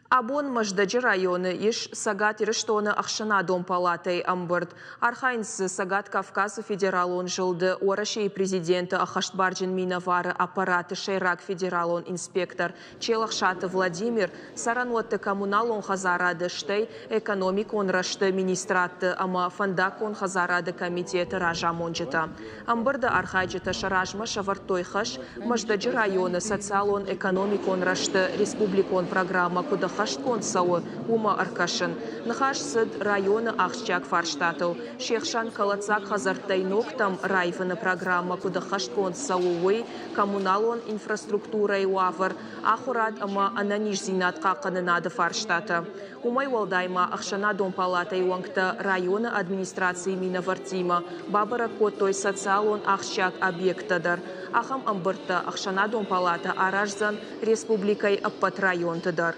Абон Мӕздӕджы районы ис Цӕгат Ирыстоны ӕхсӕнадон палатӕйы ӕмбырд. Архайынц дзы Цӕгат Кавказы федералон зылды Уӕрӕсейы президенты ӕххӕстбарджын минӕвары аппараты сӕйраг федералон инспектор Челӕхсаты Владимир, цӕрӕнуӕтты коммуналон хӕдзарады, стӕй экономикон рӕзты министрадты ӕмӕ фӕндаггон хӕдзарады комитеты разамонджытӕ. Ӕмбырды архайджытӕ сӕ размӕ сӕвӕрдтой хӕс, Мӕздӕджы районы социалон-экономикон рӕзты республикон программӕ куыд ӕххӕстгонд цӕуы, уымӕ ӕркӕсын. Ныхас цыд районы ахсджиаг фарстатыл, се хсӕн кӕлӕддзаг хӕдзӕрттӕй ногтӕм раивыны программӕ куыд ӕххӕстгонд цӕуы, уый, коммуналон инфраструктурӕйы уавӕр, ахуырад ӕмӕ ӕнӕниздзинад хъахъхъӕнынады фарстатӕ. Уымӕй уӕлдай ма ӕхсӕнадон палатӕйы уӕнгтӕ районы администрацийы минӕвӕрттимӕ бабӕрӕг кодтой социалон ахсджиаг объекттӕ дӕр. Ахӕм ӕмбырдтӕ ӕхсӕнадон палатӕ араздзӕн республикӕйы ӕппӕт районты дӕр.